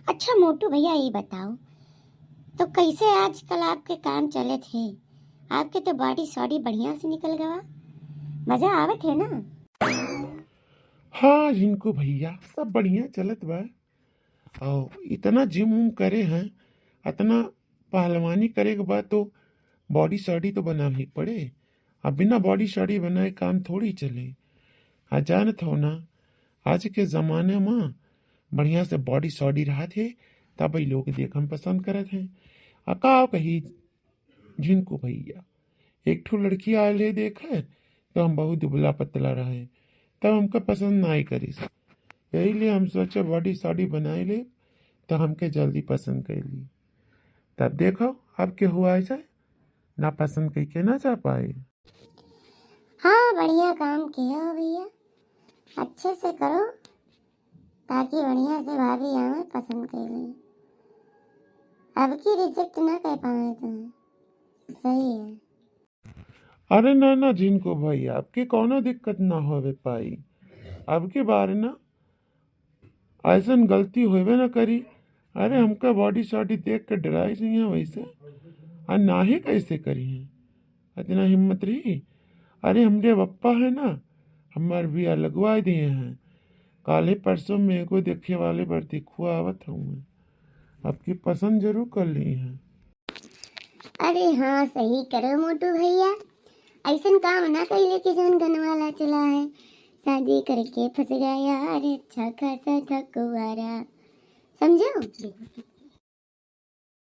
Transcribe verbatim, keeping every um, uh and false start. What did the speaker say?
अच्छा मोटू भैया, ये बताओ तो कैसे आजकल आपके काम चलत है? आपके तो बॉडी सॉडी बढ़िया से निकल गवा, मजा आवत है ना? हाँ झिनको भैया, सब बढ़िया चलत बा। और इतना जिम उम करे हैं, इतना पहलवानी करे के बाद तो बॉडी सॉडी तो बनावे ही पड़े। अब बिना बॉडी सॉडी बनाए काम थोड़ी चले। आ जानत हो ना, आज के जमाने में बढ़िया से बॉडी सॉडी रहत है, तब ई लोग देखम पसंद करत हैं। आ का कही झिनको भैया, एक ठो लड़की आयल है देखे, तो हम बहुत दुबला पतला रहे, तब हमका पसंद नाई करिस। यही लिए हम सोचे बॉडी सॉडी बनाए ले, तो हमके जल्दी पसंद कर ली। तब देखो, अब केहू आ जाए, ना पसंद कई के ना जा पाए। हाँ, बढ़िया काम किया हो भैया, अच्छे से करो, ताकि बढ़िया से भाभी आवे पसंद कर ले। अब की रिजेक्ट ना कर पावे तुम्हें, सही है। अरे ना ना झिनको भाई, आपके कौनो दिक्कत ना होवे पाई। अब के बारे ना ऐसन गलती होवे ना करी। अरे हमका बॉडी सॉडी देख के डराई नहीं है वैसे, और ना ही कैसे करी है, इतना हिम्मत रही। अरे हमरे पप्पा है ना, हमार बिया लगवा दिए हैं। काले परसों में एगो देखे वाले बरतिखुआ आवत हूँ, आपकी पसंद जरूर कर ली है। अरे हाँ, सही करो मोटू भैया, ऐसन काम ना कैले कि जौन गनवाला चला है। शादी करके फंस गया यार, अच्छा खासा था कुंवारा, समझो?